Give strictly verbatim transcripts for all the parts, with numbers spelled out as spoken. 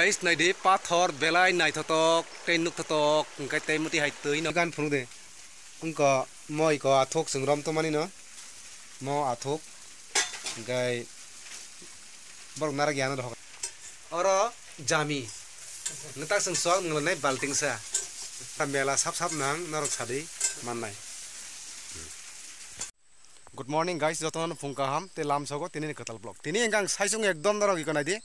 Guys, naidi, pathor belai naithotok tei nukthotok, hwnkhe tei muti hai twi no. Gan phunuk de. Wngkha moi ko athuk chwng rom tongmani no. Mo athuk. Hwnkhe borok narak ya no dohok. Oro jami. Nwtak chwng sok nwnglai nai balting sa. Ta mela sap sap nang norok sadwi mannai. Good morning guys, jotono phung kaham tei lamsogo tini ni kwtal vlog. Tini hwnkhe ang saisung ekdom norok iko naidi,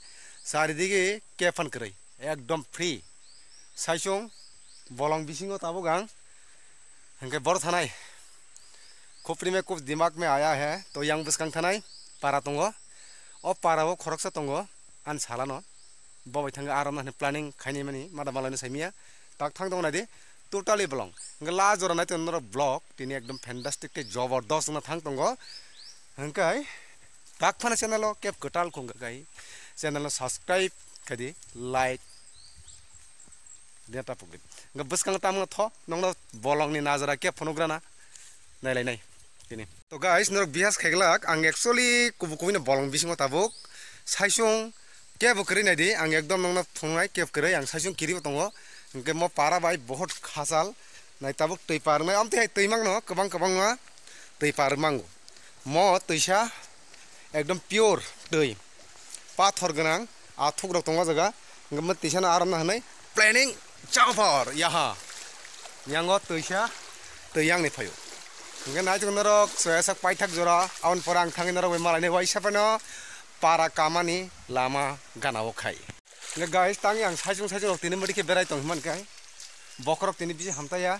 charidigi kephan kwrwi, ekdom free. Saisung bolong bisingo tabuk ang hwnkhe boro thanai. Khupri mein kuch dimag mein aaya hai, to yang bwskang thanai para tongo. O para o khoroksa tongo, ani salano. Bo bai thangwi aram nani planning khaini mani, mada malai no saimia. Tak thang tong naidi, totally bolong. Hwnkhe last jora nai tong norok vlog, tini ekdom fantastic tei jobor dos wngna thang tongo. Hwnkhe tak phano channel o kep kwtal khung kai, channel no subscribe khaidi, like. Dia tapuk di. Hwnkhe bwskang tamo tho, nongno bolongni najra kep phunuk rana. Nailai nai. Tini. To guys, norok bihas khaiglak, ang actually kubu kubui no bolong bisingo tabuk. Saisung kebo kwrwi naidi, ang ekdom nongno phunuknai kep kwrwi, ang saisung kiribo tongo. Hwnkhe mo para bai bohot khachal. Nai tabuk twi par wngnai, amtwi hai twi mangno, kwbang kwbangma twi par mango. Mo twisa ekdom pure twi. Pathor gwnang, athuk rok tongo jaga. Hwnkhe mo twisano aram na hwnwi planning chopper yaha. Yango twisa twi yang ni phaio. Hwnkhe naitok norok soya sak paithak jora, aboni pore ang thangwi norok bai malai nai waisa phano para kamani lama gana o khai. Hwnkhe guys, tangwi ang saisung saisung rok tini mwdikhe berai tong hwnka khe bokhorok tini bisi hamtaya.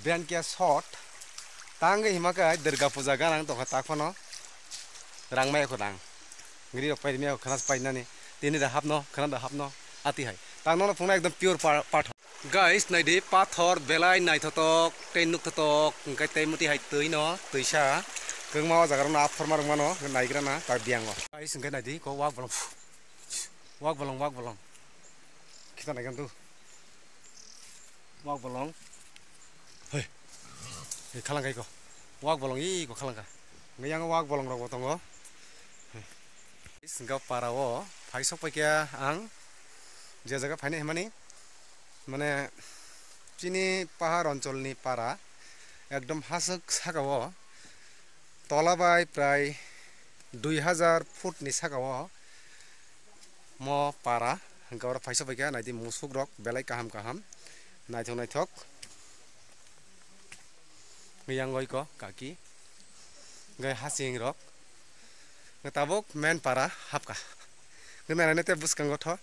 Band kiya short. Tangwi hima khe Durga puja ganang tongkha tak phano. Rang maya kho rang. Ngiri rok pai maya kho khana pai nani. Tini da hapno, khana da hapno. Ati hai. Tang nono phunuknai ekdom pure pa-, pathor. Guys, naidi pathor belai naithotok tei nukthotok hwnkhe tei muti hai twi no twisa. Kwbangma o jaga rok no aphor ma rok mano naigra na ta biyango. Guys, hwnkhe naidi ko wak bolong. Wak bolong, wak bolong. Khita nai kan tu. Wak bolong. Hei. Hei, khalang kai ko. Wak bolong i ko khalang ka. Ngai yang wak bolong rok bo tongo. Hei. Singka para o phai sok pai khe ang je jaga phainai himani mane chini pahar oncholni para ekdom haswk saka o tola bai prai dui hajar foot ni saka o mo para, hwnkhe oro phaisa bai khe naidi musuk rok belai kaham kaham, naithok naithok. Yang oi ko kaki, hwnkhe hasing rok, hwnkhe tabuk main para hapkha, hwnkhe nainai tei bwskango tho.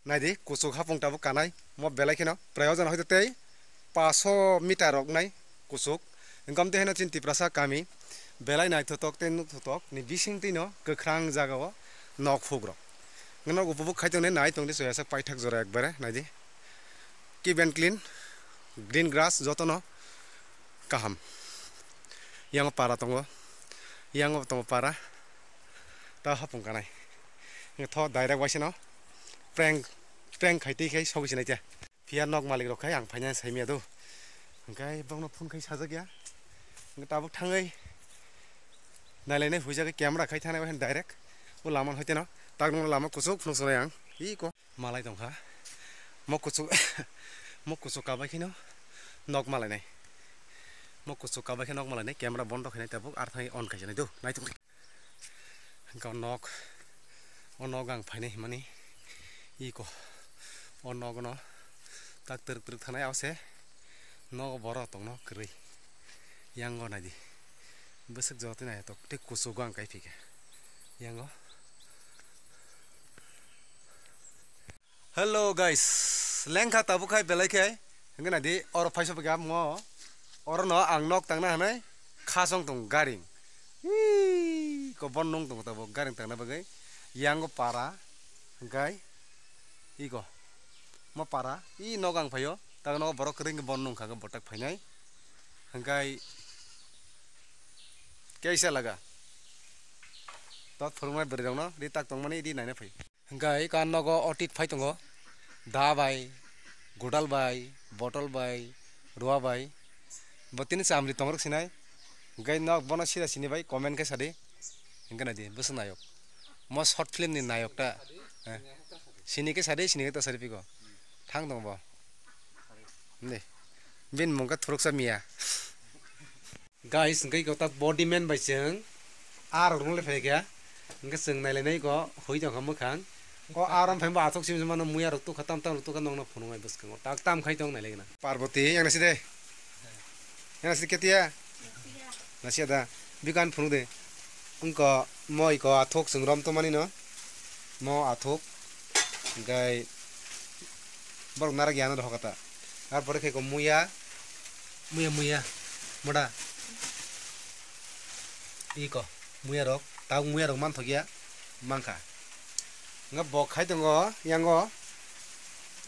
Naidi, kuchuk hapung tabuk kanai, mo belai kheno prayojon hoito tei paso meter rok nai kuchuk. Hwnkhe amtwi haino chini Tiprasa kami belai naithotok tei nukthotok ni bisingtwi no kwkhrang jaga o nok phuk rok. Hwnkhe nok upubuk khai tongni nai tongdi soya sak paithak jora ekbare naidi. Keep and clean, green grass jotono kaham. Yang para tongo, yang tongo para, ta hapung kanai. Tho direct waisano prank, prank khai twi khai sogwi sinai khe. Phiya nok malik rok khai ang phaina saimya do. Hwnkhe bokno phone khai sajak ya. Hwnkhe tabuk thangwi nailainai huijagwi camera khai thanai waisano direct. O lama hoiteno tak nung lama kuchuk phunuk sonai ang. Iko. Malai tongkha. Mo kuchuk, mo kuchuk kabai kheno nok malainai. Mo kuchuk kabai khe nok malainai, camera bondo khainai tabuk, ar thangwi on khaijani do. Naitok. Hwnkhe o nok, o nok ang phainai himani. Iko. O nok no tak twrwk twrwk thanai ause. Nogo borok tongno kwrwi. Yango naidi. Bwswk jotoni naitok tei kuchugo ang kaiphikha. Yango. Hello guys, lengkha tabuk khai belai khe. Hwnkhe naidi oro phaisa phaikha mo. Oro no ang nok tangna hwnwi khasong tong garing. Ii, ko bon nung tong tabuk garing tangna bagwi. Yango para hwnkhe iko mo para i nok ang phaio. Tak nogo borok kwrwi hwnkhe bon nung kha botak phainai. Hwnkhe kaisa laga. Tot phwrwngnai bwrwi rokno ri tak tongmani ri naina phai. Hwnkhe eko ang nogo otit phai tongo. Da bai, godal bai, botol bai, rua bai. Bo tini chamri tongrok sinai. Hwnkhe nok bono sida sini bai comment khe sadi. Hwnkhe naidi bwswk nayok. Mo short film ni nayok ta. Eh. Sini khe sadi, sini khe ta sari piko. Thang tong bo. Ni. Bin mung khe thuruk sa miya. Guys, hwnkhe iko ta body man bai chwng. Ar rung le phai khe. Hwnkhe chwng nai lai nai ko hoi tong kha mwkhang. Ko arom phai bo athok sim mano muya rok tukha tam tam rok tukha nong no phunuk nai bwskango. Tak tam khai tong nai lai gana. Parvati, yang nasi de. Yang nasi ketia? Nasi ada. Bikan phunuk de. Engko moi ko athok chwng rom to mani no. Mo athok. Hwnkhe borok narak ya no rw kha ta. Ar pore khe ko muya. Muya, muya. Moda. Iko. Muya rok. Tabuk muya rok man thok ya. Mankha. Nga bok khai tongo. Yango.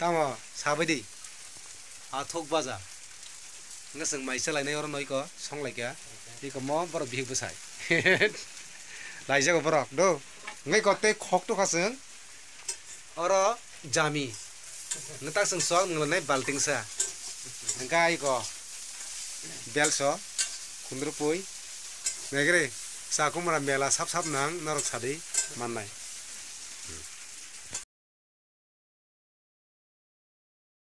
Tamo sabai di. Athok baja. Nga chwng mai chalai nai oro no iko. Song lai kha. Iko mo borok bihik bwsai. Laijago borok. Do. Ngai ko tei khok to kha chwng. Oro jami. Ngetak chwng sok nang lanai balting sa. Hwnkhe ai ko. Belso. Khundrupui. Naigre. Chakumra mela sap sap nang norok sadi mannai.